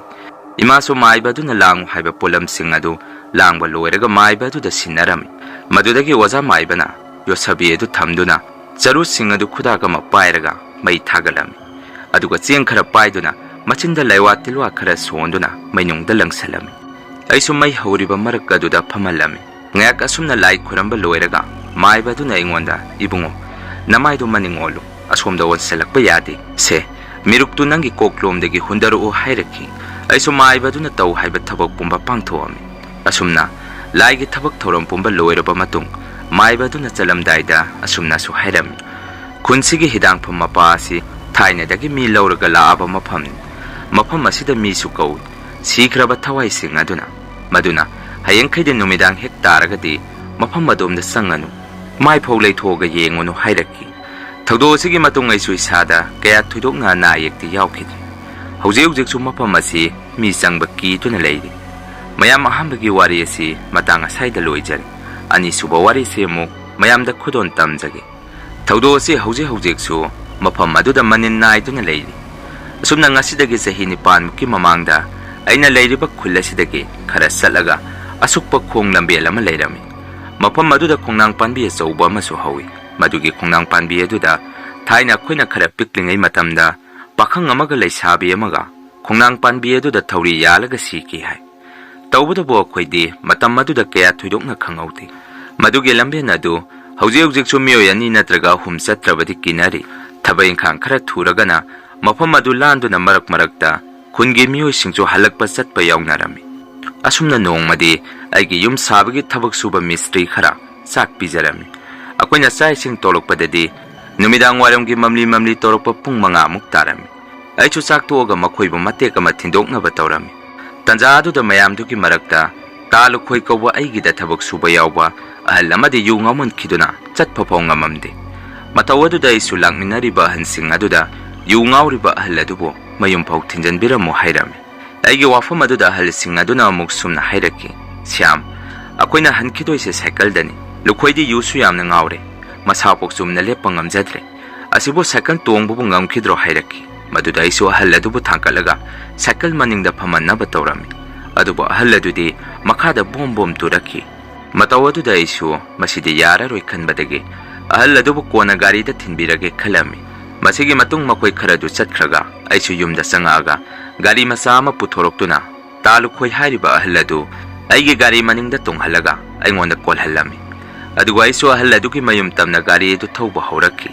ꯏꯃꯥꯁꯨ ꯃꯥꯏꯕ ꯑꯗꯨꯅ ꯂꯥꯡꯉꯨ ꯍꯥꯏꯕ ꯄꯣꯠꯂꯝꯁꯤꯡ ꯑꯗꯨ ꯂꯥꯡꯕ ꯂꯣꯏꯔꯒ ꯃꯥꯏꯕ ꯑꯗꯨꯗ ꯁꯤꯟꯅꯔꯝꯃꯤ꯫ ꯃꯗꯨꯗꯒꯤ ꯑꯣꯖꯥ ꯃꯥꯏꯕꯅ ꯌꯣꯠꯁꯕꯤ ꯑꯗꯨ ꯊꯝꯗꯨꯅ ꯆꯔꯨꯁꯤꯡ ꯑꯗꯨ ꯈꯨꯗꯥꯛ ꯑꯃ ꯄꯥꯏꯔꯒ ꯃꯩ ꯊꯥꯒꯠꯂꯝꯃꯤ꯫ ꯑꯗꯨꯒ ꯆꯦꯡ ꯈꯔ ꯄꯥꯏꯗꯨꯅ ꯃꯆꯤꯟꯗ ꯂꯩꯋꯥ ꯇꯤꯜꯋꯥ ꯈꯔ ꯁꯣꯟꯗꯨꯅ ꯃꯩꯅꯨꯡꯗ ꯂꯪꯁꯜꯂꯝꯃꯤ꯫ ꯑꯩꯁꯨ ꯃꯩ ꯍꯧꯔꯤꯕ ꯃꯔꯛ ꯑꯗꯨꯗ ꯐꯝꯍꯜꯂꯝꯃꯤ꯫ ꯉꯥꯏꯍꯥꯛ ꯑꯁꯨꯝꯅ ꯂꯥꯏ ꯈꯨꯔꯝꯕ ꯂꯣꯏꯔꯒ ꯃꯥꯏꯕ ꯑꯗꯨꯅ ꯑꯩꯉꯣꯟꯗ, "ꯏꯕꯨꯡꯉꯣ, ꯅꯃꯥꯏꯗꯨ ꯃꯅꯤꯡ ꯑꯣꯜꯂꯨ, ꯑꯁꯣꯝꯗ ꯑꯣꯟꯁꯤꯜꯂꯛꯄ ꯌꯥꯗꯦ꯫ ꯁꯦ, ꯃꯤꯔꯨꯛꯇꯨ ꯅꯪꯒꯤ ꯀꯣꯛꯂꯣꯝꯗꯒꯤ ꯍꯨꯟꯗꯔꯛꯎ" ꯍꯥꯏꯔꯛꯈꯤ꯫ ꯑꯩꯁꯨ ꯃꯥꯏꯕ ꯑꯗꯨꯅ ꯇꯧ ꯍꯥꯏꯕ ꯊꯕꯛ ꯄꯨꯝꯕ ꯄꯥꯡꯊꯣꯛꯑꯝꯃꯤ꯫ ꯑꯁꯨꯝꯅ ꯂꯥꯏꯒꯤ ꯊꯕꯛ ꯊꯧꯔꯝ ꯄꯨꯝꯕ ꯂꯣꯏꯔꯕ ꯃꯇꯨꯡ ꯃꯥꯏꯕ ꯑꯗꯨꯅ ꯆꯠꯂꯝꯗꯥꯏꯗ ꯑꯁꯨꯝꯅꯁꯨ ꯍꯥꯏꯔꯝꯃꯤ, "ꯈꯨꯟꯁꯤꯒꯤ ꯍꯤꯗꯥꯡꯐꯝ ꯃꯄꯥ ꯑꯁꯤ ꯊꯥꯏꯅꯗꯒꯤ ꯃꯤ ꯂꯧꯔꯒ ꯂꯥꯛꯑꯕ ꯃꯐꯝꯅꯤ꯫ ꯃꯐꯝ ꯑꯁꯤꯗ ꯃꯤꯁꯨ ꯀꯧꯏ, ꯁꯤꯈ꯭ꯔꯕ ꯊꯋꯥꯏꯁꯤꯡ ꯑꯗꯨꯅ꯫ ꯃꯗꯨꯅ ꯍꯌꯦꯡꯈꯩꯗꯤ ꯅꯨꯃꯤꯗꯥꯡ ꯍꯦꯛ ꯇꯥꯔꯒꯗꯤ ꯃꯐꯝ ꯑꯗꯣꯝꯗ ꯆꯪꯉꯅꯨ, ꯃꯥꯏꯐꯧ ꯂꯩꯊꯣꯛꯑꯒ ꯌꯦꯡꯉꯨꯅꯨ ꯍꯥꯏꯔꯛꯈꯤ꯫ ꯊꯧꯗꯣꯛ ꯑꯁꯤꯒꯤ ꯃꯇꯨꯡ ꯑꯩꯁꯨ ꯏꯁꯥꯗ ꯀꯌꯥ ꯊꯣꯏꯗꯣꯛꯅ ꯑꯅꯥ ꯑꯌꯦꯛꯇꯤ ꯌꯥꯎꯈꯤꯗ꯭ꯔꯦ꯫ ꯍꯧꯖꯤꯛ ꯍꯧꯖꯤꯛꯁꯨ ꯃꯐꯝ ꯑꯁꯤ ꯃꯤ ꯆꯪꯕ ꯀꯤꯗꯨꯅ ꯂꯩꯔꯤ꯫ ꯃꯌꯥꯝ, ꯑꯍꯥꯟꯕꯒꯤ ꯋꯥꯔꯤ ꯑꯁꯤ ꯃꯇꯥꯡ ꯑꯁꯥꯏꯗ ꯂꯣꯏꯖꯔꯦ꯫ ꯑꯅꯤꯁꯨꯕ ꯋꯥꯔꯤꯁꯤ ꯑꯃꯨꯛ ꯃꯌꯥꯝꯗ ꯈꯨꯗꯣꯜ ꯇꯝꯖꯒꯦ꯫ ꯊꯧꯗꯣꯛ ꯑꯁꯤ ꯍꯧꯖꯤꯛ ꯍꯧꯖꯤꯛꯁꯨ ꯃꯐꯝ ꯑꯗꯨꯗ ꯃꯅꯤꯟ ꯅꯥꯏꯗꯨꯅ ꯂꯩꯔꯤ꯫ ꯑꯁꯨꯝꯅ ꯉꯁꯤꯗꯒꯤ ꯆꯍꯤ ꯅꯤꯄꯥꯟꯃꯨꯛꯀꯤ ꯃꯃꯥꯡꯗ ꯑꯩꯅ ꯂꯩꯔꯤꯕ ꯈꯨꯜ ꯑꯁꯤꯗꯒꯤ ꯈꯔ ꯆꯠꯂꯒ ꯑꯁꯨꯛꯄ ꯈꯣꯡ ꯂꯝꯕꯦꯜ ꯑꯃ ꯂꯩꯔꯝꯃꯤ꯫ ꯃꯐꯝ ꯑꯗꯨꯗ ꯈꯣꯡꯅꯥꯡ ꯄꯥꯝꯕꯤ ꯑꯆꯧꯕ ꯑꯃꯁꯨ ꯍꯧꯏ꯫ ꯃꯗꯨꯒꯤ ꯈꯣꯡꯅꯥꯡ ꯄꯥꯝꯕꯤ ꯑꯗꯨꯗ ꯊꯥꯏꯅ ꯑꯩꯈꯣꯏꯅ ꯈꯔ ꯄꯤꯛꯂꯤꯉꯩ ꯃꯇꯝꯗ ꯄꯥꯈꯪ ꯑꯃꯒ ꯂꯩꯁꯥꯕꯤ ꯑꯃꯒ ꯈꯣꯡꯅꯥꯡ ꯄꯥꯝꯕꯤ ꯑꯗꯨꯗ ꯊꯧꯔꯤ ꯌꯥꯜꯂꯒ ꯁꯤꯈꯤ ꯍꯥꯏ꯫ ꯇꯧꯕꯇꯕꯨ ꯑꯩꯈꯣꯏꯗꯤ ꯃꯇꯝ ꯑꯗꯨꯗ ꯀꯌꯥ ꯊꯣꯏꯗꯣꯛꯅ ꯈꯪꯍꯧꯗꯦ꯫ ꯃꯗꯨꯒꯤ ꯂꯝꯕꯦꯟ ꯑꯗꯨ ꯍꯧꯖꯤꯛ ꯍꯧꯖꯤꯛꯁꯨ ꯃꯤꯑꯣꯏ ꯑꯅꯤ ꯅꯠꯇ꯭ꯔꯒ ꯑꯍꯨꯝ ꯆꯠꯇ꯭ꯔꯕꯗꯤ ꯀꯤꯅꯔꯤ꯫ ꯊꯕꯛ ꯏꯪꯈꯥꯡ ꯈꯔ ꯊꯨꯔꯒꯅ ꯃꯐꯝ ꯑꯗꯨ ꯂꯥꯟꯗꯨꯅ ꯃꯔꯛ ꯃꯔꯛꯇ ꯈꯨꯟꯒꯤ ꯃꯤꯑꯣꯏꯁꯤꯡꯁꯨ ꯍꯜꯂꯛꯄ ꯆꯠꯄ ꯌꯥꯎꯅꯔꯝꯃꯤ꯫ ꯑꯁꯨꯝꯅ ꯅꯣꯡꯃꯗꯤ ꯑꯩꯒꯤ ꯌꯨꯝ ꯁꯥꯕꯒꯤ ꯊꯕꯛ ꯁꯨꯕ ꯃꯤꯁꯇ꯭ꯔꯤ ꯈꯔ ꯆꯥꯛ ꯄꯤꯖꯔꯝꯃꯤ꯫ ꯑꯩꯈꯣꯏꯅ ꯆꯥꯛ ꯏꯁꯤꯡ ꯇꯧꯔꯛꯄꯗꯗꯤ ꯅꯨꯃꯤꯗꯥꯡ ꯋꯥꯏꯔꯝꯒꯤ ꯃꯝꯂꯤ ꯃꯝꯂꯤ ꯇꯧꯔꯛꯄ ꯄꯨꯡ ꯃꯉꯥꯃꯨꯛ ꯇꯥꯔꯝꯃꯤ꯫ ꯑꯩꯁꯨ ꯆꯥꯛ ꯇꯣꯛꯑꯒ ꯃꯈꯣꯏꯕꯨ ꯃꯇꯦꯛ ꯑꯃ ꯊꯤꯟꯗꯣꯛꯅꯕ ꯇꯧꯔꯝꯃꯤ꯫ ꯇꯟꯖꯥ ꯑꯗꯨꯗ ꯃꯌꯥꯝꯗꯨꯒꯤ ꯃꯔꯛꯇ ꯇꯥ ꯂꯨꯈꯣꯏ ꯀꯧꯕ ꯑꯩꯒꯤꯗ ꯊꯕꯛ ꯁꯨꯕ ꯌꯥꯎꯕ ꯑꯍꯜ ꯑꯃꯗꯤ ꯌꯨ ꯉꯥꯎꯃꯟꯈꯤꯗꯨꯅ ꯆꯠꯄ ꯐꯥꯎ ꯉꯝꯃꯝꯗꯦ꯫ ꯃꯇꯧ ꯑꯗꯨꯗ ꯑꯩꯁꯨ ꯂꯥꯛꯃꯤꯟꯅꯔꯤꯕ ꯑꯍꯟꯁꯤꯡ ꯑꯗꯨꯗ ꯌꯨ ꯉꯥꯎꯔꯤꯕ ꯑꯍꯜ ꯑꯗꯨꯕꯨ ꯃꯌꯨꯝ ꯐꯥꯎ ꯊꯤꯟꯖꯟꯕꯤꯔꯝꯃꯨ ꯍꯥꯏꯔꯝꯃꯤ꯫ ꯑꯩꯒꯤ ꯋꯥꯐꯝ ꯑꯗꯨꯗ ꯑꯍꯜꯁꯤꯡ ꯑꯗꯨꯅ ꯑꯃꯨꯛ ꯁꯨꯝꯅ ꯍꯥꯏꯔꯛꯈꯤ, "ꯁ꯭ꯌꯥꯝ, ꯑꯩꯈꯣꯏꯅ ꯍꯟꯈꯤꯗꯣꯏꯁꯦ ꯁꯥꯏꯀꯜꯗꯅꯤ꯫ ꯂꯨꯈꯣꯏꯗꯤ ꯌꯨꯁꯨ ꯌꯥꯝꯅ ꯉꯥꯎꯔꯦ꯫ ꯃꯁꯥꯐꯥꯎ ꯆꯨꯝꯅ ꯂꯦꯞꯄ ꯉꯝꯖꯗ꯭ꯔꯦ꯫ ꯑꯁꯤꯕꯨ ꯁꯥꯏꯀꯜ ꯇꯣꯡꯕꯕꯨ ꯉꯝꯈꯤꯗ꯭ꯔꯣ?" ꯍꯥꯏꯔꯛꯈꯤ꯫ ꯃꯗꯨꯗ ꯑꯩꯁꯨ ꯑꯍꯜ ꯑꯗꯨꯕꯨ ꯊꯥꯡꯒꯠꯂꯒ ꯁꯥꯏꯀꯜ ꯃꯅꯤꯡꯗ ꯐꯝꯍꯟꯅꯕ ꯇꯧꯔꯝꯃꯤ꯫ ꯑꯗꯨꯕꯨ ꯑꯍꯜ ꯑꯗꯨꯗꯤ ꯃꯈꯥꯗ ꯕꯣꯝ ꯕꯣꯝ ꯇꯨꯔꯛꯈꯤ꯫ ꯃꯇꯧ ꯑꯗꯨꯗ ꯑꯩꯁꯨ ꯃꯁꯤꯗꯤ ꯌꯥꯔꯔꯣꯏ ꯈꯟꯕꯗꯒꯤ ꯑꯍꯜ ꯑꯗꯨꯕꯨ ꯀꯣꯟꯅ ꯒꯥꯔꯤꯗ ꯊꯤꯟꯕꯤꯔꯒꯦ ꯈꯜꯂꯝꯃꯤ꯫ ꯃꯁꯤꯒꯤ ꯃꯇꯨꯡ ꯃꯈꯣꯏ ꯈꯔꯗꯨ ꯆꯠꯈ꯭ꯔꯒ ꯑꯩꯁꯨ ꯌꯨꯝꯗ ꯆꯪꯉꯛꯑꯒ ꯒꯥꯔꯤ ꯃꯆꯥ ꯑꯃ ꯄꯨꯊꯣꯔꯛꯇꯨꯅ ꯇꯥ ꯂꯨꯈꯣꯏ ꯍꯥꯏꯔꯤꯕ ꯑꯍꯜ ꯑꯗꯨ ꯑꯩꯒꯤ ꯒꯥꯔꯤ ꯃꯅꯤꯡꯗ ꯇꯣꯡꯍꯜꯂꯒ ꯑꯩꯉꯣꯟꯗ ꯀꯣꯜꯍꯜꯂꯝꯃꯤ꯫ ꯑꯗꯨꯒ ꯑꯩꯁꯨ ꯑꯍꯜ ꯑꯗꯨꯒꯤ ꯃꯌꯨꯝ ꯇꯝꯅ ꯒꯥꯔꯤ ꯑꯗꯨ ꯊꯧꯕ ꯍꯧꯔꯛꯈꯤ꯫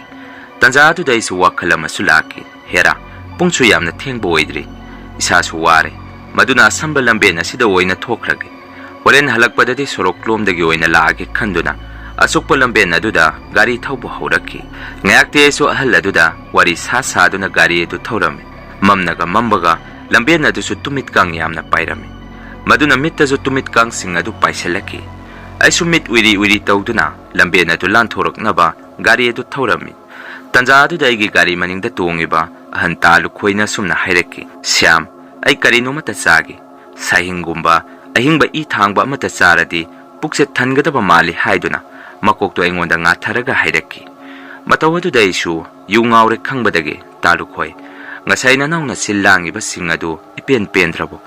ꯇꯟꯖꯥ ꯑꯗꯨꯗ ꯑꯩꯁꯨ ꯋꯥꯈꯜ ꯑꯃꯁꯨ ꯂꯥꯛꯈꯤ꯫ ꯍꯦꯔꯥ, ꯄꯨꯡꯁꯨ ꯌꯥꯝꯅ ꯊꯦꯡꯕ ꯑꯣꯏꯗ꯭ꯔꯤ, ꯏꯁꯥꯁꯨ ꯋꯥꯔꯦ꯫ ꯃꯗꯨꯅ ꯑꯁꯝꯕ ꯂꯝꯕꯦꯟ ꯑꯁꯤꯗ ꯑꯣꯏꯅ ꯊꯣꯛꯈ꯭ꯔꯒꯦ꯫ ꯍꯣꯔꯦꯟ ꯍꯜꯂꯛꯄꯗꯗꯤ ꯁꯣꯔꯣꯛꯂꯣꯝꯗꯒꯤ ꯑꯣꯏꯅ ꯂꯥꯛꯑꯒꯦ ꯈꯟꯗꯨꯅ ꯑꯁꯨꯛꯄ ꯂꯝꯕꯦꯟ ꯑꯗꯨꯗ ꯒꯥꯔꯤ ꯊꯧꯕ ꯍꯧꯔꯛꯈꯤ꯫ ꯉꯥꯏꯍꯥꯛꯇꯤ ꯑꯩꯁꯨ ꯑꯍꯜ ꯑꯗꯨꯗ ꯋꯥꯔꯤ ꯁꯥ ꯁꯥꯗꯨꯅ ꯒꯥꯔꯤ ꯑꯗꯨ ꯊꯧꯔꯝꯃꯤ꯫ ꯃꯝꯅꯒ ꯃꯝꯕꯒ ꯂꯝꯕꯦꯟ ꯑꯗꯨꯁꯨ ꯇꯨꯃꯤꯠ ꯀꯥꯡ ꯌꯥꯝꯅ ꯄꯥꯏꯔꯝꯃꯤ꯫ ꯃꯗꯨꯅ ꯃꯤꯠꯇꯁꯨ ꯇꯨꯃꯤꯠ ꯀꯥꯡꯁꯤꯡ ꯑꯗꯨ ꯄꯥꯏꯁꯤꯜꯂꯛꯈꯤ꯫ ꯑꯩꯁꯨ ꯃꯤꯠ ꯎꯏꯔꯤ ꯎꯏꯔꯤ ꯇꯧꯗꯨꯅ ꯂꯝꯕꯦꯟ ꯑꯗꯨ ꯂꯥꯟꯊꯣꯔꯛꯅꯕ ꯒꯥꯔꯤ ꯑꯗꯨ ꯊꯧꯔꯝꯃꯤ꯫ ꯇꯟꯖꯥ ꯑꯗꯨꯗ ꯑꯩꯒꯤ ꯒꯥꯔꯤ ꯃꯅꯤꯡꯗ ꯇꯣꯡꯉꯤꯕ ꯑꯍꯟ ꯇꯥ ꯂꯨꯈꯣꯏꯅ ꯑꯁꯨꯝꯅ ꯍꯥꯏꯔꯛꯈꯤ, "ꯁ꯭ꯌꯥꯝ, ꯑꯩ ꯀꯔꯤꯅꯣꯃꯇ ꯆꯥꯒꯦ꯫ ꯁꯥꯍꯤꯡꯒꯨꯝꯕ, ꯑꯍꯤꯡꯕ ꯏ ꯊꯥꯡꯕ ꯑꯃꯠꯇ ꯆꯥꯔꯗꯤ ꯄꯨꯛꯁꯦ ꯊꯟꯒꯗꯕ ꯃꯥꯜꯂꯤ" ꯍꯥꯏꯗꯨꯅ ꯃꯀꯣꯛꯇꯣ ꯑꯩꯉꯣꯟꯗ ꯉꯥꯊꯔꯒ ꯍꯥꯏꯔꯛꯈꯤ꯫ ꯃꯇꯧ ꯑꯗꯨꯗ ꯑꯩꯁꯨ ꯌꯨ ꯉꯥꯎꯔꯦ ꯈꯪꯕꯗꯒꯤ, "ꯇꯥ ꯂꯨꯈꯣꯏ, ꯉꯁꯥꯏ ꯅꯅꯥꯎꯅ ꯁꯤꯜ ꯂꯥꯡꯉꯤꯕꯁꯤꯡ ꯑꯗꯨ ꯏꯄꯦꯟ ꯄꯦꯟꯗ꯭ꯔꯕꯣ?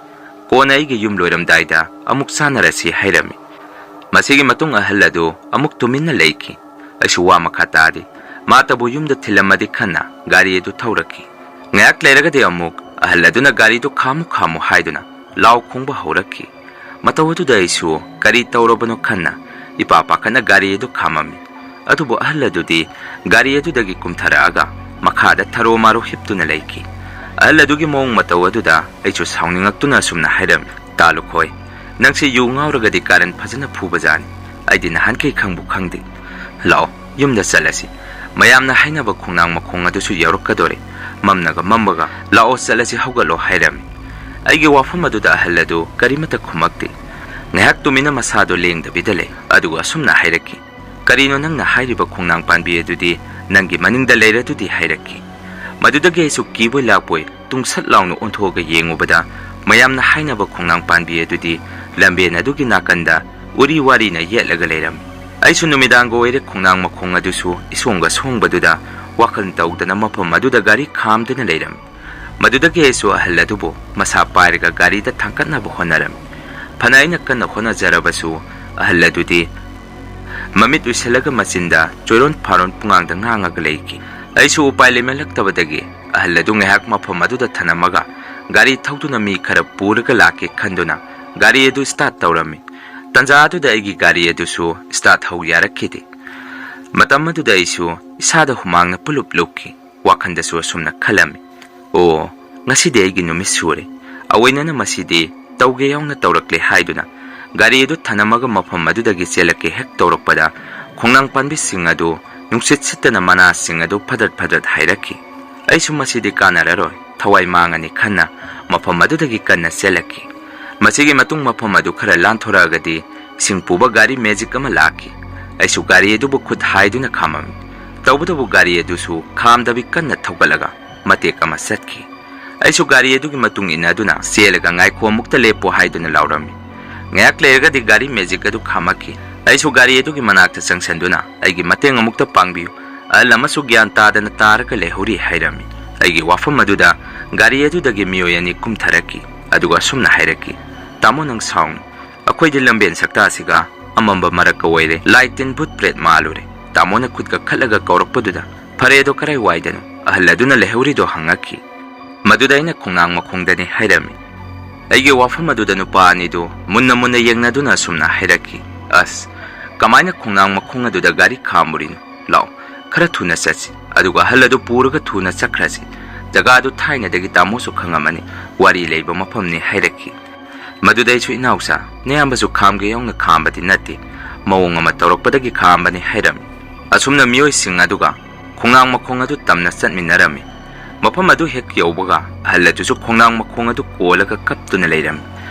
ꯀꯣꯟꯅ ꯑꯩꯒꯤ ꯌꯨꯝ ꯂꯣꯏꯔꯝꯗꯥꯏꯗ ꯑꯃꯨꯛ ꯆꯥꯟꯅꯔꯁꯤ" ꯍꯥꯏꯔꯝꯃꯤ꯫ ꯃꯁꯤꯒꯤ ꯃꯇꯨꯡ ꯑꯍꯜ ꯑꯗꯨ ꯑꯃꯨꯛ ꯇꯨꯃꯤꯟꯅ ꯂꯩꯈꯤ꯫ ꯑꯩꯁꯨ ꯋꯥ ꯃꯈꯥ ꯇꯥꯗꯦ꯫ ꯃꯥꯇꯕꯨ ꯌꯨꯝꯗ ꯊꯤꯜꯂꯝꯃꯗꯤ ꯈꯟꯅ ꯒꯥꯔꯤ ꯑꯗꯨ ꯊꯧꯔꯛꯈꯤ꯫ ꯉꯥꯏꯍꯥꯛ ꯂꯩꯔꯒꯗꯤ ꯑꯃꯨꯛ ꯑꯍꯜ ꯑꯗꯨꯅ ꯒꯥꯔꯤꯗꯨ ꯈꯥꯝꯃꯨ ꯈꯥꯝꯃꯨ ꯍꯥꯏꯗꯨꯅ ꯂꯥꯎ ꯈꯣꯡꯕ ꯍꯧꯔꯛꯈꯤ꯫ ꯃꯇꯧ ꯑꯗꯨꯗ ꯑꯩꯁꯨ ꯀꯔꯤ ꯇꯧꯔꯕꯅꯣ ꯈꯟꯅ ꯏꯄꯥ ꯄꯥꯈꯠꯅ ꯒꯥꯔꯤ ꯑꯗꯨ ꯈꯥꯝꯃꯝꯃꯤ꯫ ꯑꯗꯨꯕꯨ ꯑꯍꯜ ꯑꯗꯨꯗꯤ ꯒꯥꯔꯤ ꯑꯗꯨꯗꯒꯤ ꯀꯨꯝꯊꯔꯛꯑꯒ ꯃꯈꯥꯗ ꯊꯔꯣ ꯃꯥꯔꯣ ꯍꯤꯞꯇꯨꯅ ꯂꯩꯈꯤ꯫ ꯑꯍꯜ ꯑꯗꯨꯒꯤ ꯃꯑꯣꯡ ꯃꯇꯧ ꯑꯗꯨꯗ ꯑꯩꯁꯨ ꯁꯥꯎꯅꯤꯡꯉꯛꯇꯨꯅ ꯑꯁꯨꯝꯅ ꯍꯥꯏꯔꯝꯃꯤ, "ꯇꯥ ꯂꯨꯈꯣꯏ, ꯅꯪꯁꯦ ꯌꯨ ꯉꯥꯎꯔꯒꯗꯤ ꯀꯥꯔꯟ ꯐꯖꯅ ꯐꯨꯕꯖꯥꯠꯅꯤ꯫ ꯑꯩꯗꯤ ꯅꯍꯥꯟꯈꯩ ꯈꯪꯕꯨ ꯈꯪꯗꯦ꯫ ꯂꯥꯛꯑꯣ, ꯌꯨꯝꯗ ꯆꯠꯂꯁꯤ꯫ ꯃꯌꯥꯝꯅ ꯍꯥꯏꯅꯕ ꯈꯣꯡꯅꯥꯡ ꯃꯈꯣꯡ ꯑꯗꯨꯁꯨ ꯌꯧꯔꯛꯀꯗꯣꯔꯦ꯫ ꯃꯝꯅꯒ ꯃꯝꯕꯒ, 'ꯂꯥꯛꯑꯣ, ꯆꯠꯂꯁꯤ, ꯍꯧꯒꯠꯂꯣ' ꯍꯥꯏꯔꯝꯃꯤ꯫ ꯑꯩꯒꯤ ꯋꯥꯐꯝ ꯑꯗꯨꯗ ꯑꯍꯜ ꯑꯗꯨ ꯀꯔꯤꯃꯠꯇ ꯈꯨꯝꯃꯛꯇꯦ꯫ ꯉꯥꯏꯍꯥꯛ ꯇꯨꯃꯤꯟꯅ ꯃꯁꯥꯗꯣ ꯂꯦꯡꯗꯕꯤꯗ ꯂꯩ꯫ ꯑꯗꯨꯒ ꯑꯁꯨꯝꯅ ꯍꯥꯏꯔꯛꯈꯤ, "ꯀꯔꯤꯅꯣ ꯅꯪꯅ ꯍꯥꯏꯔꯤꯕ ꯈꯣꯡꯅꯥꯡ ꯄꯥꯟꯕꯤ ꯑꯗꯨꯗꯤ? ꯅꯪꯒꯤ ꯃꯅꯤꯡꯗ ꯂꯩꯔꯗꯨꯗꯤ" ꯍꯥꯏꯔꯛꯈꯤ꯫ ꯃꯗꯨꯗꯒꯤ ꯑꯩꯁꯨ ꯀꯤꯕꯣꯏ ꯂꯥꯛꯄꯣꯏ ꯇꯨꯡꯁꯠ ꯂꯥꯎꯅ ꯑꯣꯟꯊꯣꯛꯑꯒ ꯌꯦꯡꯉꯨꯕꯗ, ꯃꯌꯥꯝꯅ ꯍꯥꯏꯅꯕ ꯈꯣꯡꯅꯥꯡ ꯄꯥꯟꯕꯤ ꯑꯗꯨꯗꯤ ꯂꯝꯕꯦꯟ ꯑꯗꯨꯒꯤ ꯅꯥꯀꯟꯗ ꯎꯔꯤ ꯋꯥꯔꯤꯅ ꯌꯦꯠꯂꯒ ꯂꯩꯔꯝꯃꯤ꯫ ꯑꯩꯁꯨ ꯅꯨꯃꯤꯗꯥꯡꯒ ꯑꯣꯏꯔꯦ, ꯈꯣꯡꯅꯥꯡ ꯃꯈꯣꯡ ꯑꯗꯨꯁꯨ ꯏꯁꯣꯡꯒ ꯁꯣꯡꯕꯗꯨꯗ ꯋꯥꯈꯜ ꯇꯧꯗꯅ ꯃꯐꯝ ꯑꯗꯨꯗ ꯒꯥꯔꯤ ꯈꯥꯝꯗꯨꯅ ꯂꯩꯔꯝꯃꯤ꯫ ꯃꯗꯨꯗꯒꯤ ꯑꯩꯁꯨ ꯑꯍꯜ ꯑꯗꯨꯕꯨ ꯃꯁꯥ ꯄꯥꯏꯔꯒ ꯒꯥꯔꯤꯗ ꯊꯥꯡꯀꯠꯅꯕ ꯍꯣꯠꯅꯔꯝꯃꯤ꯫ ꯐꯅ ꯑꯩꯅ ꯀꯟꯅ ꯍꯣꯠꯅꯖꯔꯕꯁꯨ, ꯑꯍꯜ ꯑꯗꯨꯗꯤ ꯃꯃꯤꯠ ꯎꯏꯁꯤꯜꯂꯒ ꯃꯆꯤꯟꯗ ꯆꯣꯏꯔꯣꯟ ꯐꯥꯔꯣꯟ ꯄꯨꯡꯉꯥꯡꯗ ꯉꯥꯡꯉꯒ ꯂꯩꯈꯤ꯫ ꯑꯩꯁꯨ ꯎꯄꯥꯏ ꯂꯩꯃꯜꯂꯛꯇꯕꯗꯒꯤ ꯑꯍꯜ ꯑꯗꯨ ꯉꯥꯏꯍꯥꯛ ꯃꯐꯝ ꯑꯗꯨꯗ ꯊꯅꯝꯃꯒ ꯒꯥꯔꯤ ꯊꯧꯗꯨꯅ ꯃꯤ ꯈꯔ ꯄꯨꯔꯒ ꯂꯥꯛꯀꯦ ꯈꯟꯗꯨꯅ ꯒꯥꯔꯤ ꯑꯗꯨ start ꯇꯧꯔꯝꯃꯤ꯫ ꯇꯟꯖꯥ ꯑꯗꯨꯗ ꯑꯩꯒꯤ ꯒꯥꯔꯤ ꯑꯗꯨꯁꯨ start ꯍꯧ ꯌꯥꯔꯛꯈꯤꯗꯦ꯫ ꯃꯇꯝ ꯑꯗꯨꯗ ꯑꯩꯁꯨ ꯏꯁꯥꯗ ꯍꯨꯃꯥꯡꯅ ꯄꯨꯂꯨꯞ ꯂꯨꯞꯈꯤ꯫ ꯋꯥꯈꯜꯗꯁꯨ ꯑꯁꯨꯝꯅ ꯈꯜꯂꯝꯃꯤ, "ꯑꯣ, ꯉꯁꯤꯗꯤ ꯑꯩꯒꯤ ꯅꯨꯃꯤꯠ ꯁꯨꯔꯦ꯫ ꯑꯑꯣꯏꯅꯅ ꯃꯁꯤꯗꯤ ꯇꯧꯒꯦ ꯌꯥꯎꯅ ꯇꯧꯔꯛꯂꯦ" ꯍꯥꯏꯗꯨꯅ ꯒꯥꯔꯤ ꯑꯗꯨ ꯊꯅꯝꯃꯒ ꯃꯐꯝ ꯑꯗꯨꯗꯒꯤ ꯆꯦꯜꯂꯛꯀꯦ ꯍꯦꯛ ꯇꯧꯔꯛꯄꯗ, ꯈꯣꯡꯅꯥꯡ ꯄꯥꯝꯕꯤꯁꯤꯡ ꯑꯗꯨ ꯅꯨꯡꯁꯤꯠ ꯁꯤꯠꯇꯅ ꯃꯅꯥꯁꯤꯡ ꯑꯗꯨ ꯐꯗꯠ ꯐꯗꯠ ꯍꯥꯏꯔꯛꯈꯤ꯫ ꯑꯩꯁꯨ ꯃꯁꯤꯗꯤ ꯀꯥꯟꯅꯔꯔꯣꯏ, ꯊꯋꯥꯏ ꯃꯥꯡꯉꯅꯤ ꯈꯟꯅ ꯃꯐꯝ ꯑꯗꯨꯗꯒꯤ ꯀꯟꯅ ꯆꯦꯜꯂꯛꯈꯤ꯫ ꯃꯁꯤꯒꯤ ꯃꯇꯨꯡ ꯃꯐꯝ ꯑꯗꯨ ꯈꯔ ꯂꯥꯟꯊꯣꯔꯛꯑꯒꯗꯤ ꯏꯁꯤꯡ ꯄꯨꯕ ꯒꯥꯔꯤ ꯃꯦꯖꯤꯛ ꯑꯃ ꯂꯥꯛꯈꯤ꯫ ꯑꯩꯁꯨ ꯒꯥꯔꯤ ꯑꯗꯨꯕꯨ ꯈꯨꯠ ꯍꯥꯏꯗꯨꯅ ꯈꯥꯝꯃꯝꯃꯤ꯫ ꯇꯧꯕꯇꯕꯨ ꯒꯥꯔꯤ ꯑꯗꯨꯁꯨ ꯈꯥꯝꯗꯕꯤ ꯀꯟꯅ ꯊꯧꯒꯠꯂꯒ ꯃꯇꯦꯛ ꯑꯃ ꯆꯠꯈꯤ꯫ ꯑꯩꯁꯨ ꯒꯥꯔꯤ ꯑꯗꯨꯒꯤ ꯃꯇꯨꯡ ꯏꯟꯅꯗꯨꯅ ꯆꯦꯜꯂꯒ "ꯉꯥꯏꯈꯣ, ꯑꯃꯨꯛꯇ ꯂꯦꯞꯄꯣ" ꯍꯥꯏꯗꯨꯅ ꯂꯥꯎꯔꯝꯃꯤ꯫ ꯉꯥꯏꯍꯥꯛ ꯂꯩꯔꯒꯗꯤ ꯒꯥꯔꯤ ꯃꯦꯖꯤꯛ ꯑꯗꯨ ꯈꯥꯝꯃꯛꯈꯤ꯫ ꯑꯩꯁꯨ ꯒꯥꯔꯤ ꯑꯗꯨꯒꯤ ꯃꯅꯥꯛꯇ ꯆꯪꯁꯤꯟꯗꯨꯅ "ꯑꯩꯒꯤ ꯃꯇꯦꯡ ꯑꯃꯨꯛꯇ ꯄꯥꯡꯕꯤꯌꯨ, ꯑꯍꯜ ꯑꯃꯁꯨ ꯒ꯭ꯌꯥꯟ ꯇꯥꯗꯅ ꯇꯥꯔꯒ ꯂꯩꯍꯧꯔꯤ" ꯍꯥꯏꯔꯝꯃꯤ꯫ ꯑꯩꯒꯤ ꯋꯥꯐꯝ ꯑꯗꯨꯗ ꯒꯥꯔꯤ ꯑꯗꯨꯗꯒꯤ ꯃꯤꯑꯣꯏ ꯑꯅꯤ ꯀꯨꯝꯊꯔꯛꯈꯤ, ꯑꯗꯨꯒ ꯑꯁꯨꯝꯅ ꯍꯥꯏꯔꯛꯈꯤ, "ꯇꯥꯃꯣ, ꯅꯪ ꯁꯥꯎꯅꯨ꯫ ꯑꯩꯈꯣꯏꯗꯤ ꯂꯝꯕꯦꯟ ꯁꯛꯇꯥꯁꯤꯒ ꯑꯃꯝꯕ ꯃꯔꯛꯀ ꯑꯣꯏꯔꯦ, ꯂꯥꯏ ꯇꯤꯟ ꯚꯨꯠ ꯄ꯭ꯔꯦꯠ ꯃꯥꯜꯂꯨꯔꯦ"꯫ ꯇꯥꯃꯣꯅ ꯈꯨꯠꯀ ꯈꯠꯂꯒ ꯀꯧꯔꯛꯄꯗꯨꯗ, "ꯐꯔꯦ ꯑꯗꯣ, ꯀꯔꯥꯏ ꯋꯥꯏꯗꯅꯣ ꯑꯍꯜ ꯑꯗꯨꯅ ꯂꯩꯍꯧꯔꯤꯗꯣ?" ꯍꯪꯉꯛꯈꯤ꯫ ꯃꯗꯨꯗ ꯑꯩꯅ "ꯈꯣꯡꯅꯥꯡ ꯃꯈꯣꯡꯗꯅꯤ" ꯍꯥꯏꯔꯝꯃꯤ꯫ ꯑꯩꯒꯤ ꯋꯥꯐꯝ ꯑꯗꯨꯗ ꯅꯨꯄꯥ ꯑꯅꯤꯗꯨ ꯃꯨꯟꯅ ꯃꯨꯟꯅ ꯌꯦꯡꯅꯗꯨꯅ ꯑꯁꯨꯝꯅ ꯍꯥꯏꯔꯛꯈꯤ, "ꯑꯁ, ꯀꯃꯥꯏꯅ ꯈꯣꯡꯅꯥꯡ ꯃꯈꯣꯡ ꯑꯗꯨꯗ ꯒꯥꯔꯤ ꯈꯥꯝꯃꯨꯔꯤꯅꯣ? ꯂꯥꯛꯑꯣ, ꯈꯔ ꯊꯨꯅ ꯆꯠꯁꯤ, ꯑꯗꯨꯒ ꯑꯍꯜ ꯑꯗꯨ ꯄꯨꯔꯒ ꯊꯨꯅ ꯆꯠꯈ꯭ꯔꯁꯤ꯫ ꯖꯒꯥ ꯑꯗꯨ ꯊꯥꯏꯅꯗꯒꯤ ꯇꯥꯃꯣꯁꯨ ꯈꯪꯉꯝꯃꯅꯤ, ꯋꯥꯔꯤ ꯂꯩꯕ ꯃꯐꯝꯅꯤ" ꯍꯥꯏꯔꯛꯈꯤ꯫ ꯃꯗꯨꯗ ꯑꯩꯁꯨ, "ꯏꯅꯥꯎꯆꯥ, ꯅꯌꯥꯝꯕꯁꯨ ꯈꯥꯝꯒꯦ ꯌꯥꯎꯅ ꯈꯥꯝꯕꯗꯤ ꯅꯠꯇꯦ, ꯃꯑꯣꯡ ꯑꯃ ꯇꯧꯔꯛꯄꯗꯒꯤ ꯈꯥꯝꯕꯅꯤ" ꯍꯥꯏꯔꯝꯃꯤ꯫ ꯑꯁꯨꯝꯅ ꯃꯤꯑꯣꯏꯁꯤꯡ ꯑꯗꯨꯒ ꯈꯣꯡꯅꯥꯡ ꯃꯈꯣꯡ ꯑꯗꯨ ꯇꯝꯅ ꯆꯠꯃꯤꯟꯅꯔꯝꯃꯤ꯫ ꯃꯐꯝ ꯑꯗꯨ ꯍꯦꯛ ꯌꯧꯕꯒ ꯑꯍꯜ ꯑꯗꯨꯁꯨ ꯈꯣꯡꯅꯥꯡ ꯃꯈꯣꯡ ꯑꯗꯨ ꯀꯣꯜꯂꯒ ꯀꯞꯇꯨꯅ ꯂꯩꯔꯝꯃꯤ꯫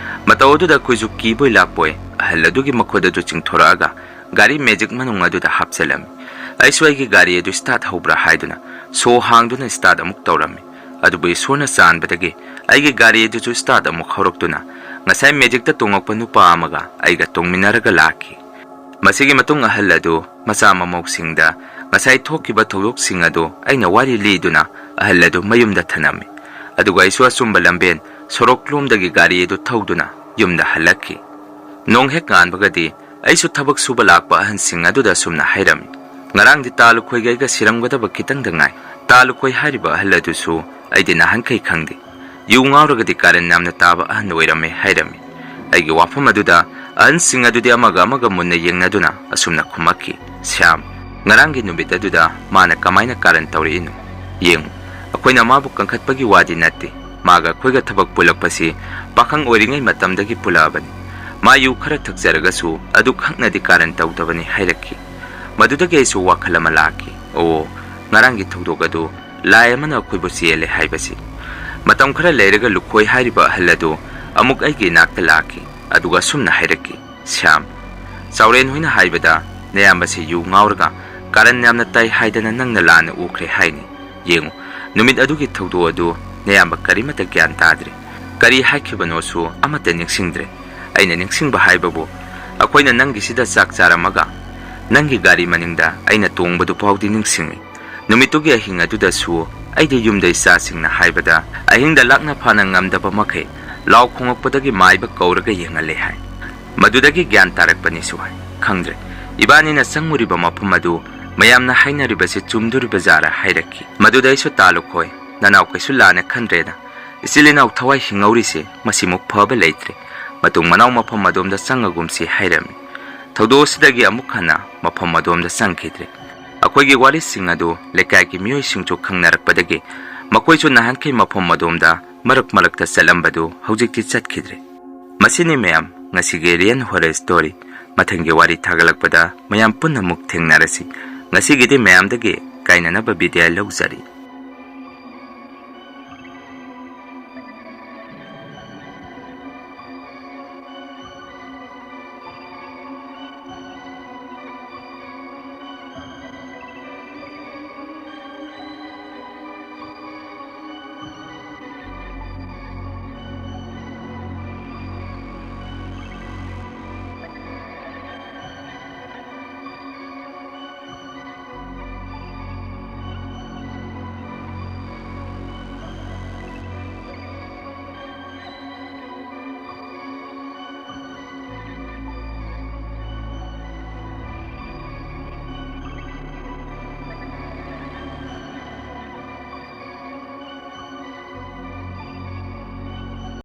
ꯃꯇꯧ ꯑꯗꯨꯗ ꯑꯩꯈꯣꯏꯁꯨ ꯀꯤꯕꯣꯏ ꯂꯥꯛꯄꯣꯏ ꯑꯍꯜ ꯑꯗꯨꯒꯤ ꯃꯈꯨꯠ ꯑꯗꯨ ꯆꯤꯡꯊꯣꯔꯛꯑꯒ ꯒꯥꯔꯤ ꯃꯦꯖꯤꯛ ꯃꯅꯨꯡ ꯑꯗꯨꯗ ꯍꯥꯞꯆꯤꯜꯂꯝꯃꯤ꯫ ꯑꯩꯁꯨ ꯑꯩꯒꯤ ꯒꯥꯔꯤ ꯑꯗꯨ ꯁ꯭ꯇꯥꯔꯠ ꯍꯧꯕ꯭ꯔꯥ ꯍꯥꯏꯗꯨꯅ ꯁꯣ ꯍꯥꯡꯗꯨꯅ ꯁ꯭ꯇꯥꯔꯠ ꯑꯃꯨꯛ ꯇꯧꯔꯝꯃꯤ꯫ ꯑꯗꯨꯕꯨ ꯏꯁꯣꯔꯅ ꯆꯥꯟꯕꯗꯒꯤ ꯑꯩꯒꯤ ꯒꯥꯔꯤ ꯑꯗꯨꯁꯨ ꯁ꯭ꯇꯥꯔꯠ ꯑꯃꯨꯛ ꯍꯧꯔꯛꯇꯨꯅ ꯉꯁꯥꯏ ꯃꯦꯖꯤꯛꯇ ꯇꯣꯡꯉꯛꯄ ꯅꯨꯄꯥ ꯑꯃꯒ ꯑꯩꯒ ꯇꯣꯡꯃꯤꯟꯅꯔꯒ ꯂꯥꯛꯈꯤ꯫ ꯃꯁꯤꯒꯤ ꯃꯇꯨꯡ ꯑꯍꯜ ꯑꯗꯨ ꯃꯆꯥ ꯃꯃꯧꯁꯤꯡꯗ ꯉꯁꯥꯏ ꯊꯣꯛꯈꯤꯕ ꯊꯧꯗꯣꯛꯁꯤꯡ ꯑꯗꯨ ꯑꯩꯅ ꯋꯥꯔꯤ ꯂꯤꯗꯨꯅ ꯑꯍꯜ ꯑꯗꯨ ꯃꯌꯨꯝꯗ ꯊꯅꯝꯃꯤ꯫ ꯑꯗꯨꯒ ꯑꯩꯁꯨ ꯑꯆꯨꯝꯕ ꯂꯝꯕꯦꯟ ꯁꯣꯔꯣꯛꯂꯣꯝꯗꯒꯤ ꯒꯥꯔꯤ ꯑꯗꯨ ꯊꯧꯗꯨꯅ ꯌꯨꯝꯗ ꯍꯜꯂꯛꯈꯤ꯫ ꯅꯣꯡ ꯍꯦꯛ ꯉꯥꯟꯕꯒꯗꯤ ꯑꯩꯁꯨ ꯊꯕꯛ ꯁꯨꯕ ꯂꯥꯛꯄ ꯑꯍꯟꯁꯤꯡ ꯑꯗꯨꯗ ꯑꯁꯨꯝꯅ ꯍꯥꯏꯔꯝꯃꯤ, "ꯉꯔꯥꯡꯗꯤ ꯇꯥ ꯂꯨꯈꯣꯏꯒ ꯑꯩꯒ ꯁꯤꯔꯝꯒꯗꯕ ꯈꯤꯇꯪꯗ ꯉꯥꯏ꯫ ꯇꯥ ꯂꯨꯈꯣꯏ ꯍꯥꯏꯔꯤꯕ ꯑꯍꯜ ꯑꯗꯨꯁꯨ ꯑꯩꯗꯤ ꯅꯍꯥꯟꯈꯩ ꯈꯪꯗꯦ꯫ ꯌꯨ ꯉꯥꯎꯔꯒꯗꯤ ꯀꯥꯔꯟ ꯌꯥꯝꯅ ꯇꯥꯕ ꯑꯍꯟ ꯑꯣꯏꯔꯝꯃꯦ" ꯍꯥꯏꯔꯝꯃꯤ꯫ ꯑꯩꯒꯤ ꯋꯥꯐꯝ ꯑꯗꯨꯗ ꯑꯍꯟꯁꯤꯡ ꯑꯗꯨꯗꯤ ꯑꯃꯒ ꯑꯃꯒ ꯃꯨꯟꯅ ꯌꯦꯡꯅꯗꯨꯅ ꯑꯁꯨꯝꯅ ꯈꯨꯝꯃꯛꯈꯤ, "ꯁ꯭ꯌꯥꯝ, ꯉꯔꯥꯡꯒꯤ ꯅꯨꯃꯤꯠ ꯑꯗꯨꯗ ꯃꯥꯅ ꯀꯃꯥꯏꯅ ꯀꯥꯔꯟ ꯇꯧꯔꯛꯏꯅꯣ? ꯌꯦꯡꯉꯨ, ꯑꯩꯈꯣꯏꯅ ꯃꯥꯕꯨ ꯀꯟꯈꯠꯄꯒꯤ ꯋꯥꯗꯤ ꯅꯠꯇꯦ꯫ ꯃꯥꯒ ꯑꯩꯈꯣꯏꯒ ꯊꯕꯛ ꯄꯨꯜꯂꯛꯄꯁꯤ ꯄꯥꯈꯪ ꯑꯣꯏꯔꯤꯉꯩ ꯃꯇꯝꯗꯒꯤ ꯄꯨꯜꯂꯛꯑꯕꯅꯤ꯫ ꯃꯥ ꯌꯨ ꯈꯔ ꯊꯛꯆꯔꯒꯁꯨ ꯑꯗꯨꯈꯛꯅꯗꯤ ꯀꯥꯔꯟ ꯇꯧꯗꯕꯅꯤ" ꯍꯥꯏꯔꯛꯈꯤ꯫ ꯃꯗꯨꯗꯒꯤ ꯑꯩꯁꯨ ꯋꯥꯈꯜ ꯑꯃ ꯂꯥꯛꯈꯤ꯫ ꯑꯣ, ꯉꯔꯥꯡꯒꯤ ꯊꯧꯗꯣꯛ ꯑꯗꯨ ꯂꯥꯏ ꯑꯃꯅ ꯑꯩꯈꯣꯏꯕꯨ ꯆꯦꯜꯂꯦ ꯍꯥꯏꯕꯁꯤ꯫ ꯃꯇꯝ ꯈꯔ ꯂꯩꯔꯒ ꯂꯨꯈꯣꯏ ꯍꯥꯏꯔꯤꯕ ꯑꯍꯜ ꯑꯗꯨ ꯑꯃꯨꯛ ꯑꯩꯒꯤ ꯏꯅꯥꯛꯇ ꯂꯥꯛꯈꯤ꯫ ꯑꯗꯨꯒ ꯑꯁꯨꯝꯅ ꯍꯥꯏꯔꯛꯈꯤ, "ꯁ꯭ꯌꯥꯝ, ꯆꯥꯎꯔꯦꯟ ꯍꯣꯏꯅ ꯍꯥꯏꯕꯗ ꯅꯌꯥꯝꯕꯁꯤ ꯌꯨ ꯉꯥꯎꯔꯒ ꯀꯥꯔꯟ ꯌꯥꯝꯅ ꯇꯥꯏ ꯍꯥꯏꯗꯅ ꯅꯪꯅ ꯂꯥꯟꯅ ꯎꯈ꯭ꯔꯦ ꯍꯥꯏꯅꯤ꯫ ꯌꯦꯡꯉꯨ, ꯅꯨꯃꯤꯠ ꯑꯗꯨꯒꯤ ꯊꯧꯗꯣꯛ ꯑꯗꯨ ꯅꯌꯥꯝꯕ ꯀꯔꯤꯃꯠꯇ ꯒ꯭ꯌꯥꯟ ꯇꯥꯗ꯭ꯔꯦ꯫ ꯀꯔꯤ ꯍꯥꯏꯈꯤꯕꯅꯣꯁꯨ ꯑꯃꯠꯇ ꯅꯤꯡꯁꯤꯡꯗ꯭ꯔꯦ꯫ ꯑꯩꯅ ꯅꯤꯡꯁꯤꯡꯕ ꯍꯥꯏꯕꯕꯨ, ꯑꯩꯈꯣꯏꯅ ꯅꯪꯒꯤꯁꯤꯗ ꯆꯥꯛ ꯆꯥꯔꯝꯃꯒ ꯅꯪꯒꯤ ꯒꯥꯔꯤ ꯃꯅꯤꯡꯗ ꯑꯩꯅ ꯇꯣꯡꯕꯗꯨ ꯐꯥꯎꯗꯤ ꯅꯤꯡꯁꯤꯡꯏ꯫ ꯅꯨꯃꯤꯠꯇꯨꯒꯤ ꯑꯍꯤꯡ ꯑꯗꯨꯗꯁꯨ ꯑꯩꯗꯤ ꯌꯨꯝꯗ ꯏꯆꯥꯁꯤꯡꯅ ꯍꯥꯏꯕꯗ ꯑꯍꯤꯡꯗ ꯂꯥꯛꯅ ꯐꯥꯅ ꯉꯝꯗꯕ ꯃꯈꯩ ꯂꯥꯎ ꯈꯣꯡꯂꯛꯄꯗꯒꯤ ꯃꯥꯏꯕ ꯀꯧꯔꯒ ꯌꯦꯡꯍꯜꯂꯦ ꯍꯥꯏ꯫ ꯃꯗꯨꯗꯒꯤ ꯒ꯭ꯌꯥꯟ ꯇꯥꯔꯛꯄꯅꯤꯁꯨ ꯍꯥꯏ꯫ ꯈꯪꯗ꯭ꯔꯦ, ꯏꯕꯥꯅꯤꯅ ꯆꯪꯉꯨꯔꯤꯕ ꯃꯐꯝ ꯑꯗꯨ ꯃꯌꯥꯝꯅ ꯍꯥꯏꯅꯔꯤꯕꯁꯤ ꯆꯨꯝꯗꯣꯔꯤꯕ ꯖꯥꯔ ꯍꯥꯏꯔꯛꯈꯤ꯫ ꯃꯗꯨꯗ ꯑꯩꯁꯨ, "ꯇꯥ ꯂꯨꯈꯣꯏ, ꯅꯅꯥꯎ ꯀꯩꯁꯨ ꯂꯥꯟꯅ ꯈꯟꯗ꯭ꯔꯦꯗ꯫ ꯏꯆꯤꯜ ꯏꯅꯥꯎ ꯊꯋꯥꯏ ꯍꯤꯡꯍꯧꯔꯤꯁꯦ ꯃꯁꯤꯃꯨꯛ ꯐꯕ ꯂꯩꯇ꯭ꯔꯦ꯫ ꯃꯇꯨꯡ ꯃꯅꯥꯎ ꯃꯐꯝ ꯑꯗꯣꯝꯗ ꯆꯪꯉꯒꯨꯝꯁꯤ" ꯍꯥꯏꯔꯝꯃꯤ꯫ ꯊꯧꯗꯣꯛ ꯑꯁꯤꯗꯒꯤ ꯑꯃꯨꯛ ꯍꯟꯅ ꯃꯐꯝ ꯑꯗꯣꯝꯗ ꯆꯪꯈꯤꯗ꯭ꯔꯦ꯫ ꯑꯩꯈꯣꯏꯒꯤ ꯋꯥꯔꯤꯁꯤꯡ ꯑꯗꯨ ꯂꯩꯀꯥꯏꯒꯤ ꯃꯤꯑꯣꯏꯁꯤꯡꯁꯨ ꯈꯪꯅꯔꯛꯄꯗꯒꯤ ꯃꯈꯣꯏꯁꯨ ꯅꯍꯥꯟꯈꯩ ꯃꯐꯝ ꯑꯗꯣꯝꯗ ꯃꯔꯛ ꯃꯔꯛꯇ ꯆꯠꯂꯝꯕꯗꯨ ꯍꯧꯖꯤꯛꯇꯤ ꯆꯠꯈꯤꯗ꯭ꯔꯦ꯫ ꯃꯁꯤꯅꯤ ꯃꯌꯥꯝ, ꯉꯁꯤꯒꯤ Real Horror Story꯫ ꯃꯊꯪꯒꯤ ꯋꯥꯔꯤ ꯊꯥꯒꯠꯂꯛꯄꯗ ꯃꯌꯥꯝ ꯄꯨꯟꯅ ꯑꯃꯨꯛ ꯊꯦꯡꯅꯔꯁꯤ꯫ ꯉꯁꯤꯒꯤꯗꯤ ꯃꯌꯥꯝꯗꯒꯤ ꯀꯥꯏꯅꯅꯕ ꯕꯤꯗꯥꯏ ꯂꯧꯖꯔꯤ꯫